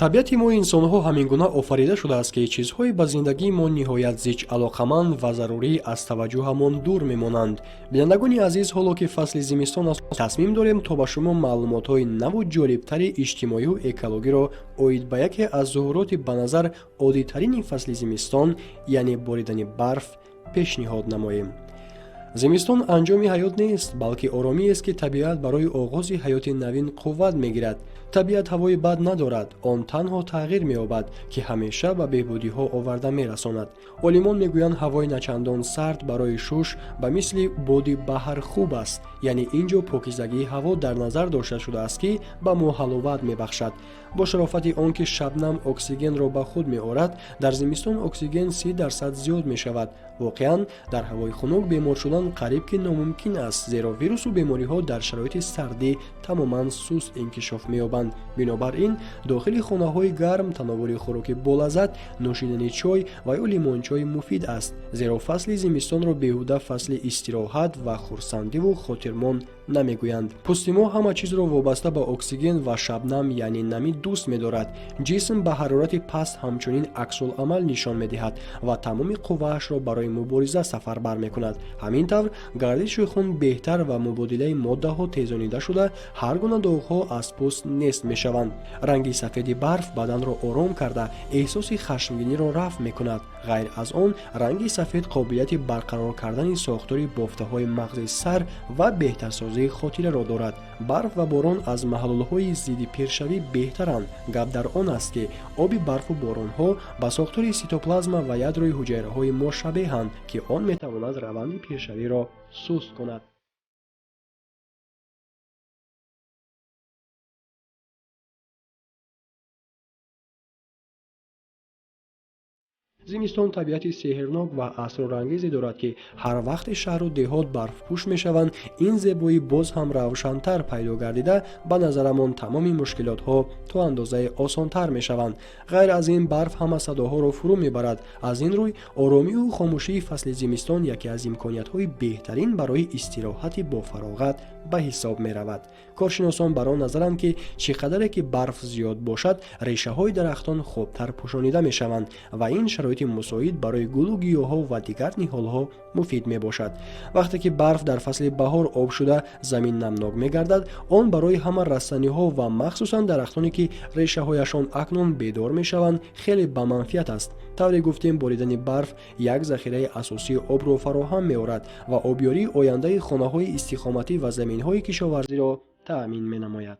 Табиати мо инсонҳо ҳамин гуна офарида шудааст, ки чизҳое ба зиндагии мо ниҳоят зич алоқаманд ва зарурӣ аз таваҷҷӯҳамон дур мемонанд. Бинандагони азиз, ҳоло ки фасли зимистон аст, тасмим дорем, то ба шумо маълумотҳои наву ҷолибтари иҷтимоию экологиро оид ба яке аз зуҳуроти ба назар оддитарини фасли зимистон, яъне боридани барф, пешниҳод намоем. Зимистон анҷоми ҳаёт нест, балки оромиест, ки табиат барои оғози ҳаёти навин қувват мегирад. Табиат ҳавои бад надорад, он танҳо тағйир меёбад, ки ҳамеша ба беҳбудиҳо оварда мерасонад. Олимон мегӯянд, ҳавои начандон сард барои шуш ба мисли боди баҳр хуб аст, яъне ин ҷо покизагии ҳаво дар назар дошта шудааст, ки ба мо ҳаловат мебахшад. Бо шарофати он ки шабнам оксигенро ба худ меорад, дар зимистон оксиген 30% зиёд мешавад. Воқеан, дар ҳавои хунук бемор шудан қариб ки номумкин аст, зеро вирусу бемориҳо дар шароити сардӣ тамоман суст инкишоф меёбанд. Бинобар ин дохили хонаҳои гарм тановули хӯроки болаззат, нӯшидани чой ва ё лимончой муфид аст, зеро фасли зимистонро беҳуда фасли истироҳат ва хурсандиву хотирмон намегӯянд. Пӯсти мо ҳама чизро вобаста ба оксиген ва шабнам, яъне намӣ, дӯст медорад. Ҷисм ба ҳарорати паст ҳамчунин аксулъамал нишон медиҳад ва тамоми қувваашро барои мубориза сафарбар мекунад. Ҳамин тавр гардиши хун беҳтар ва мубодилаи моддаҳо тезонида шуда, ҳар гуна доғҳо аз пӯст нест мешаванд. Ранги сафеди барф баданро ором карда, эҳсоси хашмгиниро рафъ мекунад. Ғайр аз он, ранги сафед қобилияти барқарор кардани сохтори бофтаҳои мағзи сар ва беҳтарсозии хотираро дорад. Барф ва борон аз маҳлулҳои зидди пиршавӣ беҳтаранд. Гап дар он аст, ки оби барфу боронҳо ба сохтори ситоплазма ва ядрои ҳуҷайраҳои мо шабеҳанд, ки он метавонад раванди пиршавиро суст кунад. Зимистон табиати сеҳрнок ва асрорангезе дорад, ки ҳар вақте шаҳру деҳот барфпӯш мешаванд, ин зебоӣ боз ҳам равшантар пайдо гардида, ба назарамон тамоми мушкилотҳо то андозае осонтар мешаванд. Ғайр аз ин, барф ҳама садоҳоро фурӯ мебарад. Аз ин рӯй оромию хомӯшии фасли зимистон яке аз имкониятҳои беҳтарин барои истироҳати бофароғат ба ҳисоб меравад. Коршиносон бар он назаранд, ки чӣ қадаре ки барф зиёд бошад, решаҳои дарахтон хубтар пӯшонида мешаванд ва ин шароити мусоид барои гулу гиёҳҳо ва дигар ниҳолҳо муфид мебошад. Вақте ки барф дар фасли баҳор об шуда, замин намнок мегардад, он барои ҳама растаниҳо ва махсусан дарахтоне, ки решаҳояшон акнун бедор мешаванд, хеле ба манфиат аст. Тавре гуфтем, боридани барф як захираи асосии обро фароҳам меорад ва обёрии ояндаи хонаҳои истиқоматӣ ва заминҳои кишоварзиро таъмин менамояд.